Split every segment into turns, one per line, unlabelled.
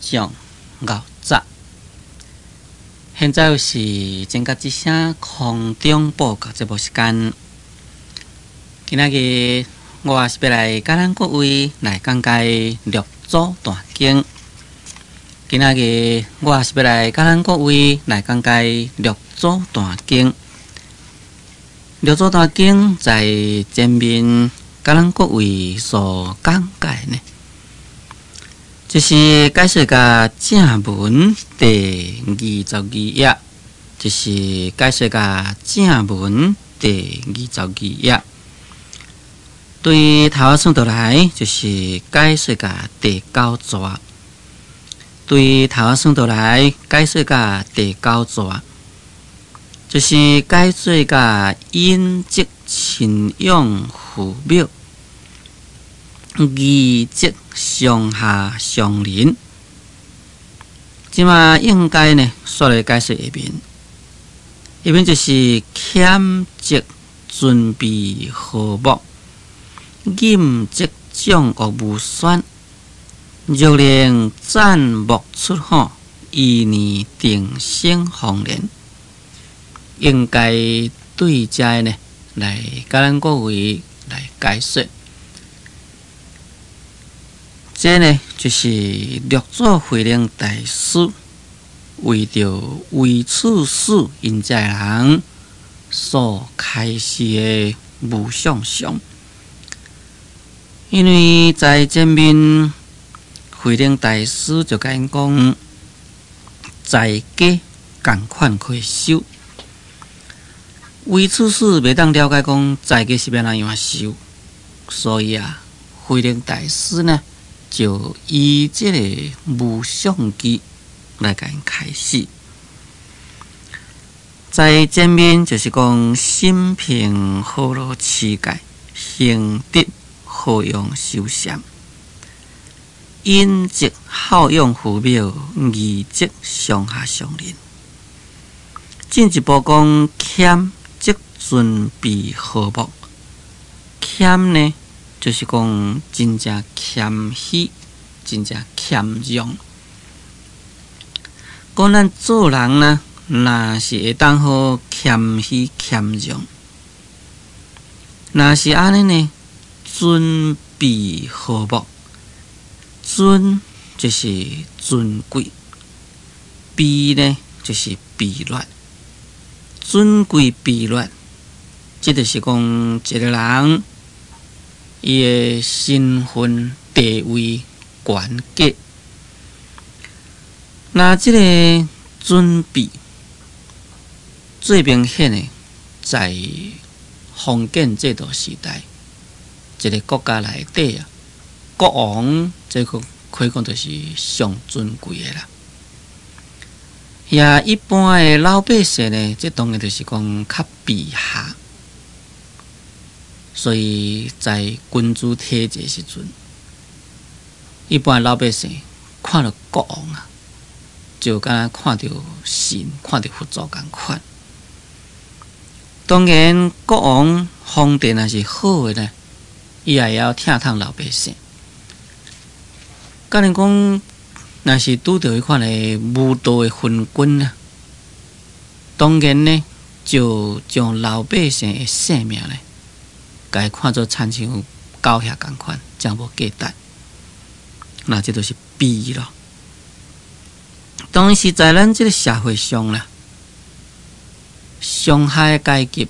將牛雜。現在是正覺之聲空中報告節目時間。今仔日我是欲來佮咱各位來講解六祖壇經。今仔日我是欲來佮咱各位來講解六祖壇經。六祖壇經在前面佮咱各位所講解呢，這是解說共正文第22頁，這是解說共正文第22頁。對頭仔算落來，就是解說共第九逝。對頭仔算落來，解說共第九逝。就是解說共陰則親仰父母，義則上下相鄰。這馬應該呢，煞來解說下面，下面就是謙則尊卑和睦，忍則眾惡無宣，若能贊莫出吼，一年定勝豐年。應該對這呢來佮咱各位來解說，這呢就是六祖慧能大師為著維持寺𪜶遮人所開示的無相上。因為在前面慧能大師就共𪜶講，在家仝款可以修。維持寺袂當了解講在家是欲按怎樣修，所以啊，慧能大師呢就以這个無相偈來共𪜶開示。在前面就是講心平和樂持戒，行德和養修禪，隱則孝養父母，義則上下相鄰。進一步講謙則尊卑和睦，謙呢，就是講真正謙虛，真正謙讓。講咱做人呢，若是會當好謙虛謙讓，若是按呢呢，尊卑和睦，尊就是尊貴，卑呢就是卑劣。尊貴卑劣，這就是講一个人伊的身份地位懸低。那這个尊卑最明顯的，在封建制度時代，一个國家內底啊，國王這個可以講就是上尊貴的啦。也一般的老百姓呢，這當然就是講較卑下。所以在君主體制時陣，一般老百姓看著國王啊，就敢若看著神、看著佛祖仝款。當然，國王皇帝若是好的呢，伊也會曉疼痛老百姓。假如講，若是拄著彼款的無道的昏君啊，當然呢，就將老百姓的性命呢，共伊看做親像狗遐仝款，誠無價值。那這就是卑咯。當時在咱這个社會上啦，上下的階級，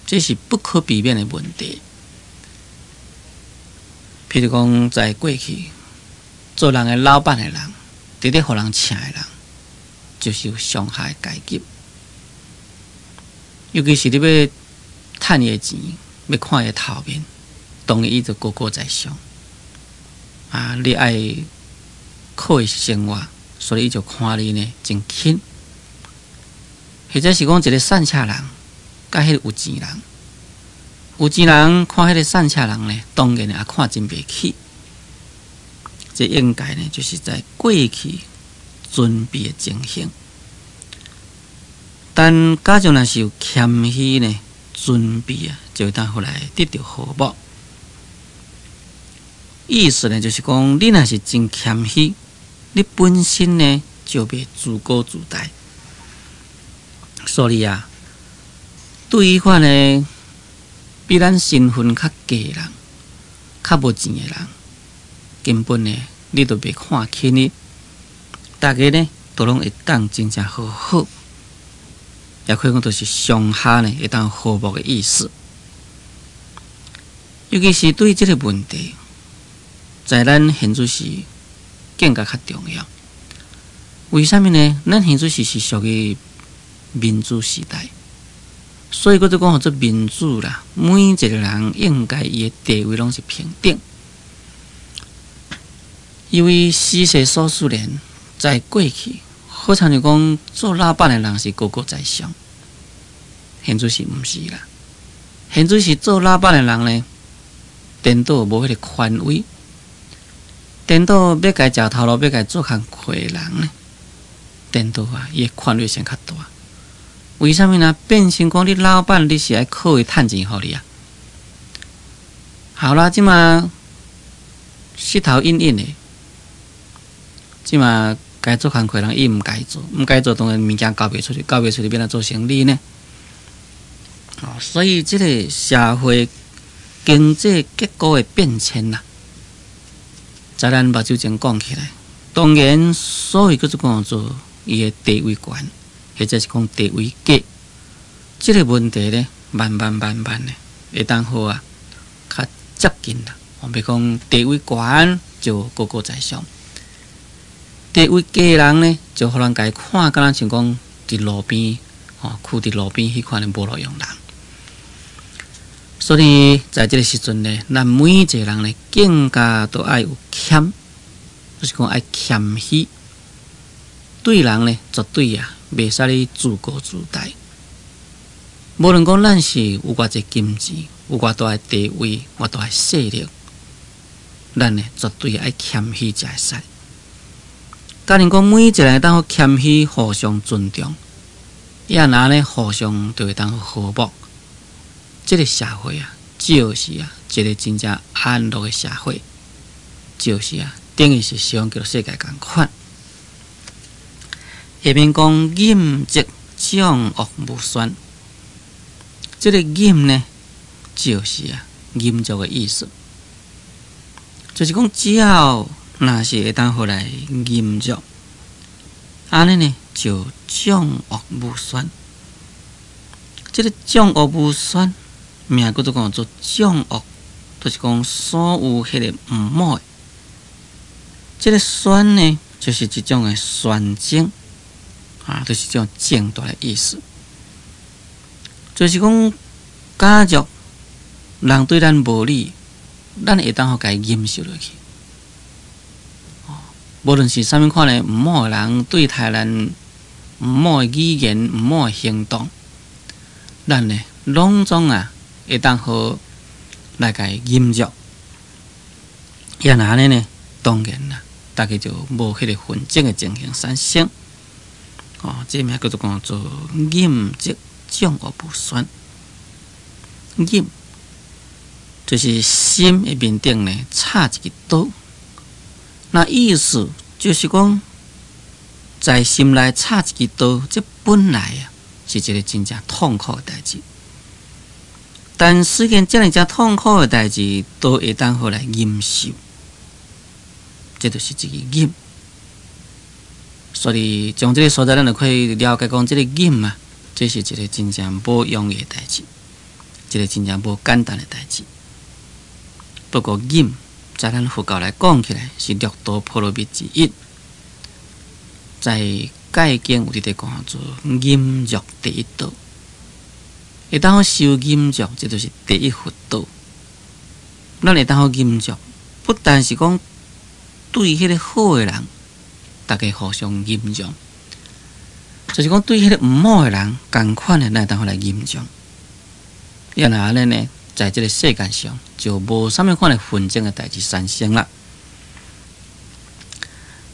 這是不可避免的問題。譬如講，在過去做人的老闆的人，佇咧予人請的人，就是有上下的階級。尤其是你欲趁伊的錢，欲看伊的頭面，當然伊就高高在上。啊，你愛靠伊生活，所以伊就看你呢真輕。或者是講一个散赤人，佮彼个有錢人，有錢人看彼个散赤人呢，當然也看真袂起。這應該呢，就是在過去尊卑的情形。但假如若是有謙虛呢，尊卑啊，就會當予來得著和睦。意思呢，就是講你若是真謙虛，你本身呢就袂自高自大，所以啊，對彼款呢比咱身份較低的人、較無錢的人，根本呢你都袂看輕伊。大家呢都攏會當真正和好，也可以講就是上下呢會當和睦的意思。尤其是對這个問題，在咱現主時更加較重要。為啥物呢？咱現主時是屬於民主時代，所以閣做講號做民主啦。每一個人應該伊的地位攏是平等。因為時勢所使然，在過去，好親像講做老闆的人是高高在上，現主時毋是啦。現主時做老闆的人呢，顛倒無彼个權威，顛倒欲共食頭路，欲共做工課的人呢，顛倒啊，伊的權威性較大。為啥物呢？變成講你老闆，你是愛靠伊趁錢予你啊。好啦，這馬舌頭硬硬的，這馬該做工課人伊毋共做，毋共做，當然物件交袂出去，交袂出去，欲按怎做生理呢？哦，所以這个社會經濟結構的變遷啦，在咱目睭前講起來，當然所謂叫做講做伊的地位懸，或者是講地位低，這个問題呢，慢慢慢慢的會當好啊，較接近啦。我欲講地位懸就高高在上，地位低的人呢，就予人共伊看，敢若像講佇路邊，吼，跍佇路邊彼款的無路用人。所以，在這个時陣呢，咱每一個人呢，更加都愛有謙，就是講愛謙虛，對人呢，絕對啊，袂使你自高自大。無論講咱是有偌濟金錢，有偌大的地位，偌大的勢力，咱呢絕對愛謙虛才會使。假如講每一個人會當好謙虛，互相尊重，也若呢互相就會當好和睦。這个社會啊，就是啊，一个真正安樂的社會，就是啊，等於是西方極樂世界仝款。下面講忍則眾惡無宣，這个忍呢，就是啊，忍辱的意思，就是講只要若是會當予來忍辱，按呢呢就眾惡無宣。這个眾惡無宣，名叫做講做眾惡，就是講所有彼个毋好的。這个宣呢，就是一種的宣證，啊，就是這種正大的意思。就是講，假如人對咱無禮，咱會當予共伊忍受落去。哦，無論是啥物款的毋好的人對待咱毋好的語言、毋好的行動，咱呢攏總啊會當好來共伊忍辱。也若按呢呢，當然啦，大家就無彼個紛爭的情形產生。哦，這名叫做講做忍則眾惡無宣。忍就是心的面頂呢插一支刀，那意思就是講，在心內插一支刀，這本來啊是一个真正痛苦的代誌。但雖然遮爾正痛苦的代誌，都會當予來忍受，這就是一个忍。所以從這个所在，咱就可以了解講，這个忍啊，這是一个真正無容易的代誌，一个真正無簡單的代誌。不過忍，在咱佛教來講起來，是六度波羅蜜之一。在戒經有佇咧講做忍辱第一道，會當予修忍辱，這就是第一佛道。咱會當予忍辱，不但是講對彼个好的人，大家互相忍讓，就是講對彼个毋好的人，仝款的，咱會當予來忍讓。也若按呢呢，在這个世間上就無啥物款的紛爭的代誌產生啦。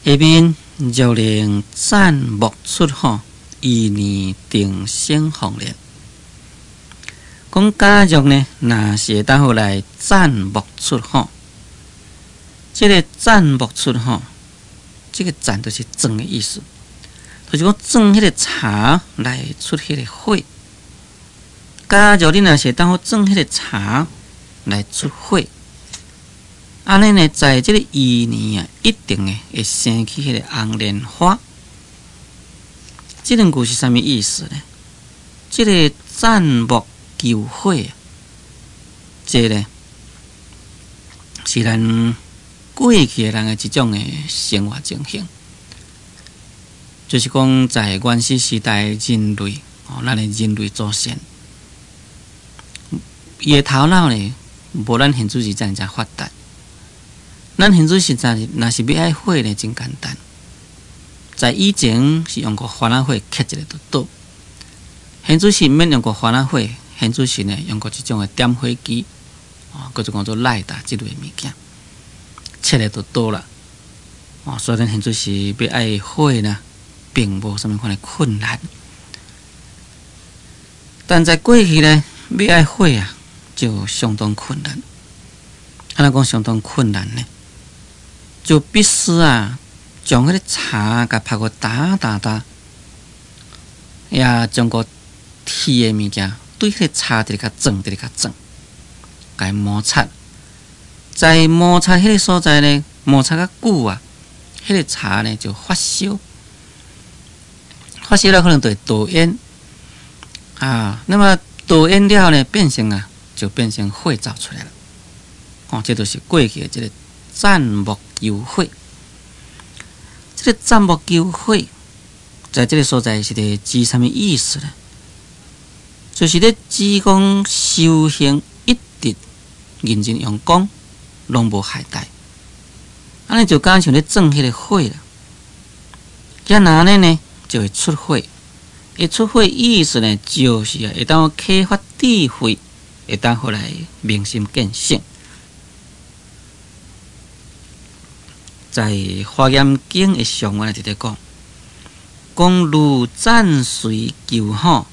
下面若能讚莫出吼，意念定生鳳蓮。講假若呢，若是會當予來讚莫出吼，這个讚莫出吼，這個鑽就是鑽的意思，就是講鑽彼個柴來出彼個火。假如你若是會當好鑽彼個柴來出火，按呢呢，在這個餘年啊，一定會生起彼個紅蓮花。這兩句是啥物意思呢？這個鑽木求火，這個是咱過去的人的一種的生活情形，就是講在原始時代人類，哦，咱的人類祖先，伊的頭腦呢，無咱現主時遮爾發達。咱現主時在若是欲愛火呢，真簡單。在以前是用個番仔火磕一下就倒，現主時毋免用個番仔火，現主時呢用過這種的點火機，哦，閣做講做 lighter 這類的物件，切咧就倒啦。哦，所以咱現主時欲愛火呢，並無啥物款的困難。但在過去呢，欲愛火啊，就相當困難。按怎講相當困難呢？就必須啊，將彼個柴共拍個焦焦焦，也將個鐵的物件對彼個柴直直共鑽，直直共鑽，共伊摩擦。在摩擦彼個所在呢，摩擦較久啊，彼個柴呢就發燒，發燒了可能就會冒煙啊。那麼冒煙了後呢，變成啊，就變成火走出來了。哦，這就是過去的這個鑽木求火。這個鑽木求火，在這個所在是咧指啥物意思呢？就是咧指講修行一直認真用功，攏無懈怠。按呢就敢像咧鑽彼個火啦。遮若按呢呢，就會出火。會出火意思呢，就是啊，會當啟發智慧，會當予來明心見性。在《華嚴經》的上文直咧講，講如鑽燧求火，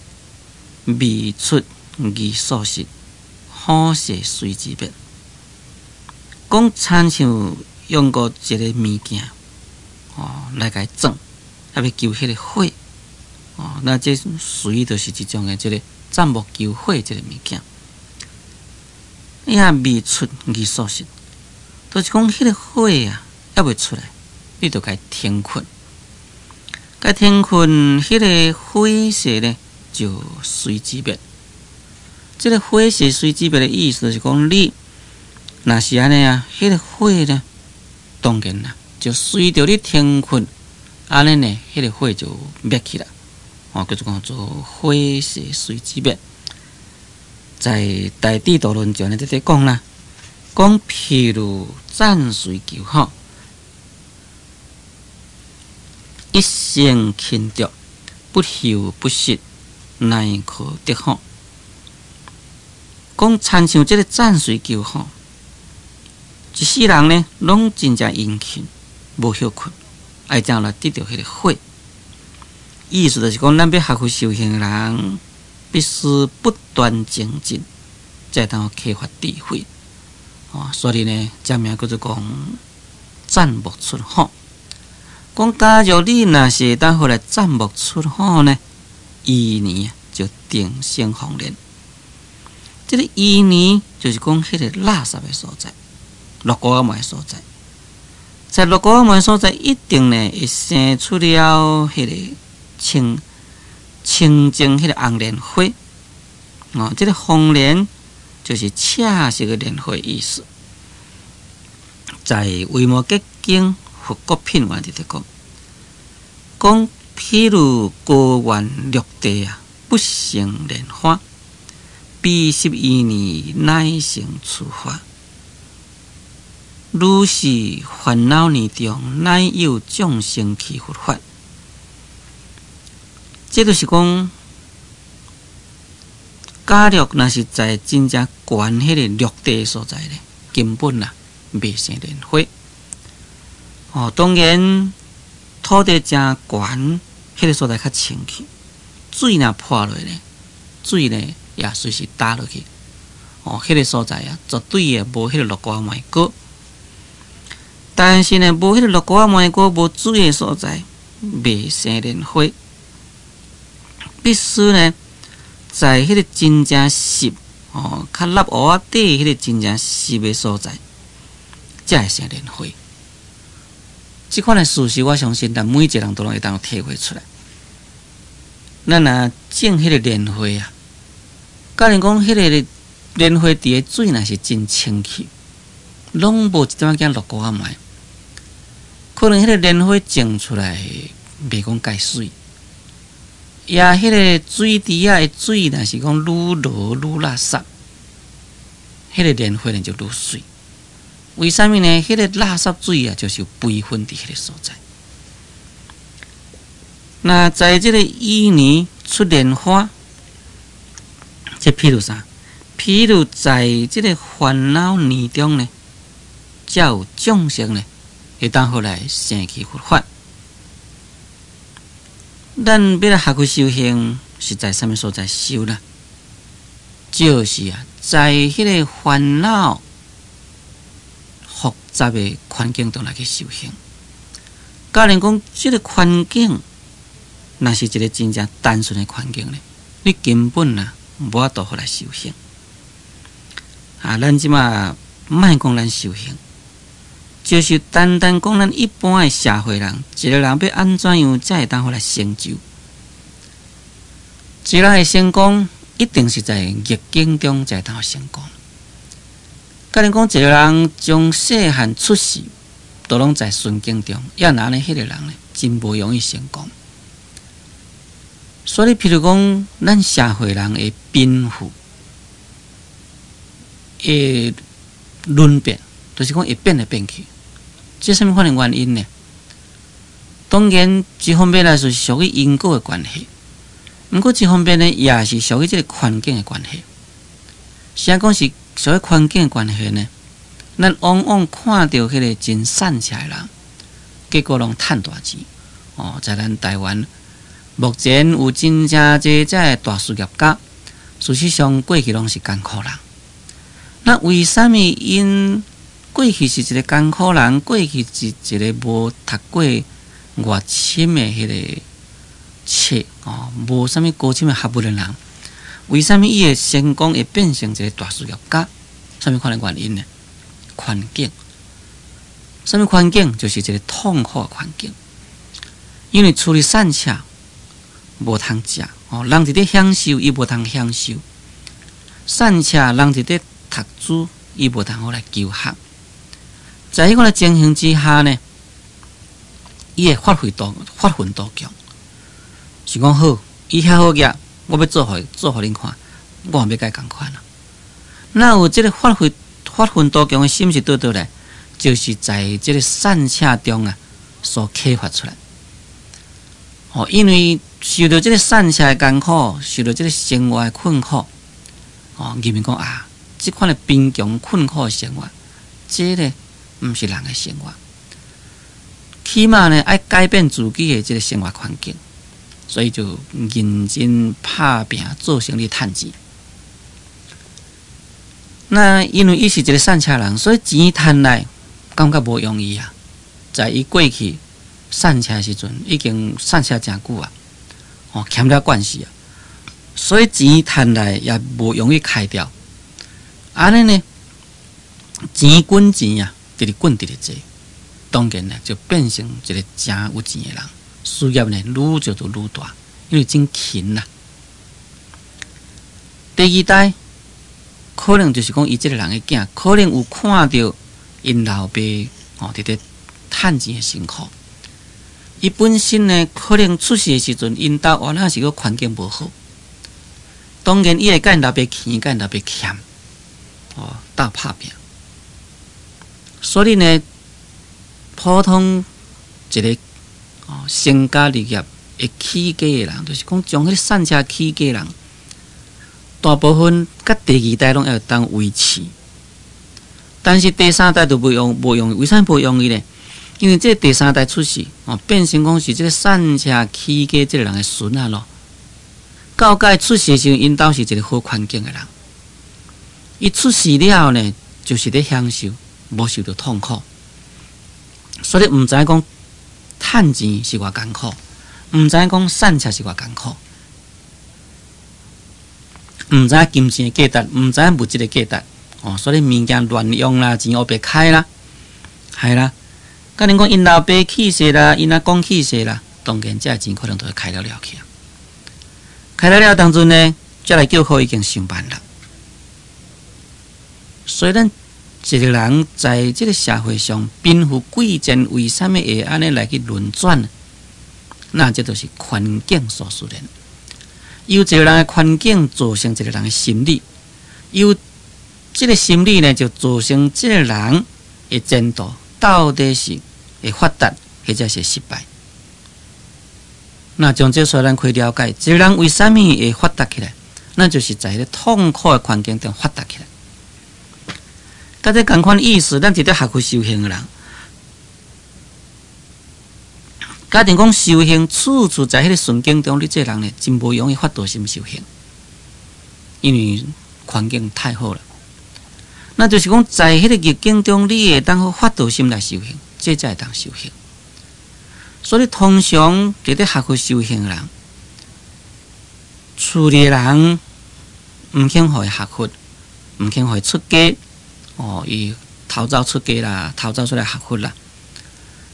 未出而所失，火勢隨之滅。講親像用過一個物件，哦，來共伊鑽，啊欲求彼個火，哦，那這燧就是一種的這個鑽木求火這個物件，也未出而所失，就是講彼個火啊。猶未出來，你就共伊停困，共停困，彼個火勢呢就隨之滅。這個火勢隨之滅的意思，就是講你若是按呢啊，彼個火呢，當然啦，就隨著你停困，按呢呢，彼個火就滅去啦。哦，叫做講做火勢隨之滅。在大智度論上呢，佇咧講啦，講譬如鑽燧求火。一生勤著，不休不息，乃可得火。講親像這個鑽燧求火，一世人呢，攏真正殷勤，無歇睏，愛怎來得著彼個火？意思就是講，咱欲學佛修行的人，必須不斷精進，才會當啟發智慧。哦，所以呢，這名叫做講鑽木出火。講假如你若是會當予來鑽木出火呢，餘年就定生紅蓮。這個餘年就是講彼個垃圾的所在，落孤仔糜所在，在落孤仔糜所在，一定呢會生出了彼個清清淨彼個紅蓮花。哦，這個紅蓮就是赤色的蓮花意思。在《維摩詰經》佛國品內佇咧講，講譬如高原綠地啊，不生蓮花，彼十餘年乃生此花。如是煩惱泥中，乃有眾生趣佛法。這就是講，假如若是在真正懸彼個綠地所在咧，根本啊袂生蓮花。哦，當然土地誠懸，彼個所在較清氣，水若潑落咧，水呢也隨時焦落去。哦，彼個所在啊，絕對會無彼個落孤仔糜高。但是呢，無彼個落菇仔糜菇無水的所在，袂生蓮花。必須呢，在彼個真正濕哦，較納湖仔底彼個真正濕的所在，才會生蓮花。這款的事實，我相信咱每一個人都攏會當體會出來。咱若種彼個蓮花啊，假如講彼個蓮花池的水若是真清氣，攏無一點仔仔落菇仔糜，可能彼個蓮花種出來袂講蓋媠。也彼個水池仔的水，若是講愈濁愈垃圾，彼個蓮花呢就愈媠。為啥物呢？彼個垃圾水啊，就是有肥分佇彼個所在。那在這個淤泥出蓮花，這譬如啥？譬如在這個煩惱泥中呢，才有眾生呢，會當予來生起佛法。咱欲來學佛修行，是在啥物所在修呢？就是啊，在彼個煩惱複雜的環境中來去修行。假如講這個環境，若是一個真正單純的環境呢，你根本啊無法度予來修行。啊，咱這馬莫講咱修行，就是單單講咱一般的社會人，一個人欲按怎樣才會當予來成就？一個人的成功，一定是在逆境中才會當成功。假如講一個人從細漢出世，都攏在順境中，猶若按呢，彼個人呢，真無容易成功。所以，譬如講，咱社會人的貧富會輪變，就是講會變來變去，這啥物款的原因呢？當然，一方面來說是屬於因果的關係，毋過一方面呢，也是屬於這個環境的關係。啥講是屬於環境的關係呢？咱往往看著彼個真散赤的人，結果攏趁大錢。哦，在咱台灣目前有真正濟這个大事業家，事實上過去攏是艱苦人。那為啥物𪜶過去是一個艱苦人，過去是一個無讀過偌深的彼個冊哦，無啥物高深的學問的人，為啥物伊會成功會變成一個大事業家？啥物款的原因呢？環境，啥物環境？就是一個痛苦的環境。因為厝裡散赤，無通食哦，人佇咧享受，伊無通享受；散赤，人佇咧讀書，伊無通好來求學。在彼款的情形之下呢，伊會發揮多發奮圖強，想講好，伊遐好額，我欲做予恁看，我嘛欲共伊仝款啊。若有這个發揮發奮圖強的心是佗佗來？就是在這个散赤中啊所啟發出來。哦，因為受著這个散赤的艱苦，受著這个生活的困苦，哦，認為講啊，這款的貧窮困苦的生活，這个毋是人的生活。起碼呢，愛改變自己的這个生活環境，所以就認真拍拚做生意趁錢。那因為伊是一个散赤人，所以錢趁來感覺無容易啊。在伊過去散赤的時陣，已經散赤誠久啊，哦，欠了慣勢啊，所以錢趁來也無容易開掉。按呢呢，錢滾錢啊，直直滾直直濟，當然呢就變成一个誠有錢的人，事業呢愈做就愈大，因為真勤啦。第二代可能就是講，伊這个人的囝可能有看著𪜶老爸哦，佇咧趁錢的辛苦。伊本身呢，可能出世的時陣，𪜶兜原來是個環境無好，當然伊會共𪜶老爸欠，共𪜶老爸欠，哦，鬥拍拚。所以呢，普通一个哦成家立業會起家的人，就是講將彼个散赤起家人，大部分佮第二代攏會當維持，但是第三代就無容易，為啥無容易呢？因為這個第三代出世哦，變成講是這個散赤起家這个人的孫仔囉。到蓋出世的時陣，𪜶兜是一個好環境的人。伊出世了後呢，就是咧享受，無受著痛苦。所以毋知影講趁錢是偌艱苦，毋知影講散赤是偌艱苦，毋知影金錢的價值，毋知影物質的價值。哦，所以物件亂用啦，錢烏白開啦，係啦。佮恁講𪜶老爸去世啦，𪜶阿公去世啦，當然這錢可能都會開了了去啊。開了了當陣呢，才來叫苦已經傷慢啦。所以咱一個人在這個社會上貧富貴賤，為啥物會按呢來去輪轉？那這就是環境所使然。由一個人的環境造成一個人的心理，由這個心理呢，就造成這個人的前途到底是會發達，或者是失敗。那從這所咱可以了解，一個人為啥物會發達起來？那就是在彼個痛苦的環境中發達起來。佮這仝款意思，咱佇咧學佛修行的人，假定講修行處處在彼個順境中，你這個人呢，真無容易發道心修行，因為環境太好了。那就是講，在彼個逆境中，你會當好發道心來修行，這才會當修行。所以通常佇咧學佛修行的人，厝裡的人毋肯予伊學佛，毋肯予伊出家，哦，伊偷走出家啦，偷走出來學佛啦，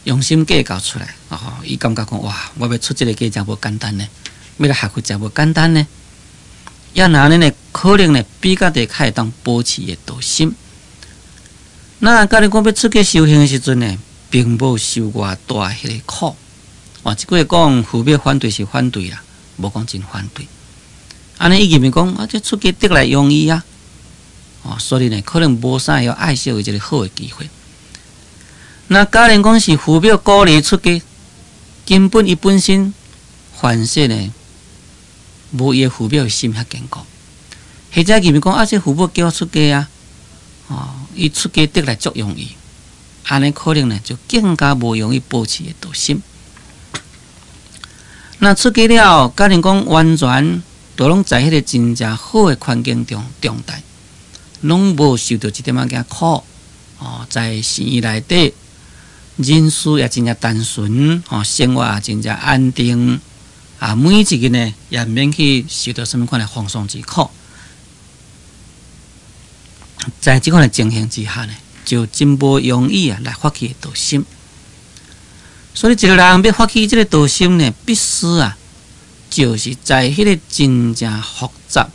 用心計較出來，哦，伊感覺講哇，我欲出這个家誠無簡單呢，欲來學佛誠無簡單呢。抑若按呢呢，可能呢比較得較會當保持伊的道心。那假如講欲出家修行的時陣呢，並無受偌大彼个苦。哇，這句話講父母反對是反對啦，無講真反對。按呢伊認為講啊，這出家得來容易啊，哦，所以呢，可能無啥會曉愛惜伊這个好的機會。那假如講是父母鼓勵出家，根本伊本身凡事呢，無伊的父母的心遐堅固，或者認為講啊，這父母叫我出家啊，哦，伊出家得來足容易，按呢可能呢就更加無容易保持伊的道心。那出家了，假如講完全都攏在彼个真正好的環境中長大，攏無受著一點仔仔苦，哦，在寺院內底，人事也真正單純，哦，生活也真正安定。啊，每一日呢，也毋免去受著啥物款的風霜之苦。在這款的情形之下呢，就真無容易啊來發起道心。所以，一個人欲發起這个道心呢，必須啊，就是在彼个真正複雜、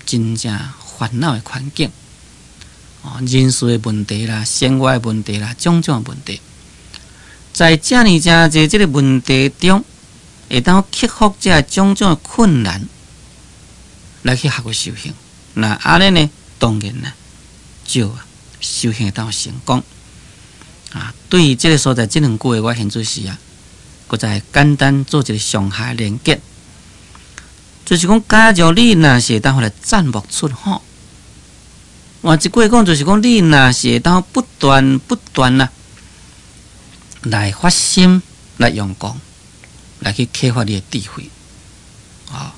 真正煩惱的環境，哦，人事的問題啦、生活的問題啦、種種的問題，在遮爾誠濟這个問題中，會當克服這種種的困難，來去學佛修行。那按呢呢，當然啦，就啊，修行會當成功。啊，對於這个所在，這兩句話，我現做時啊，閣再簡單做一个上下連結，就是講，假如你若是會當予來讚莫出吼，換一句話講，就是講，你若是會當不斷不斷啊，來發心來用功，來去啟發你的智慧，啊，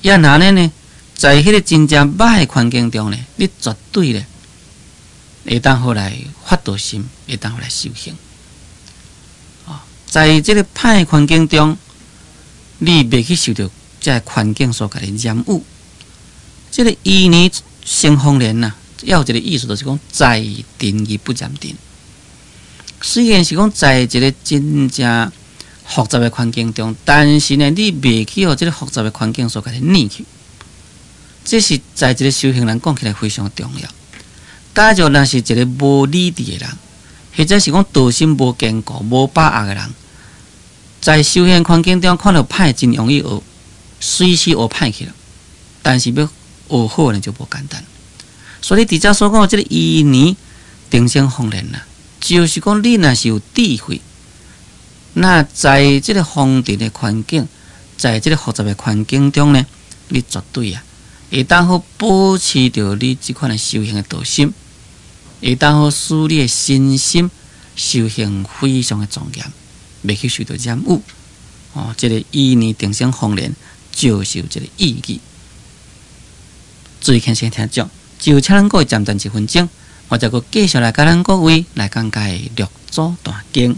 抑若按呢呢，在彼个真正歹的環境中呢，你絕對咧會當予來發道心，會當予來修行。啊，在這个歹的環境中，你袂去受著這个環境所共你染污。這个淤泥生風蓮呐，猶有一个意思，就是講在塵而不染塵。雖然是講在一个真正複雜的環境中，但是呢，你袂去予這个複雜的環境所共你染去。這是在一个修行人講起來非常重要。假如若是一个無理智的人，或者是講道心無堅固、無把握的人，在修行環境中看著歹，真容易學，隨時學歹去了。但是欲學好呢，就無簡單。所以佇遮所講的這个淤泥定生風蓮啦，就是講你若是有智慧，那在這个風塵的環境，在這个複雜的環境中呢，你絕對啊，會當好保持著你這款的修行的道心，會當好使你的身心修行非常的莊嚴，袂去受著染污。哦，這个淤泥定生風蓮就是有這个意義。注意聽先聽講，就請咱各位暫停一分鐘，我再閣繼續來佮咱各位來講解六祖壇經。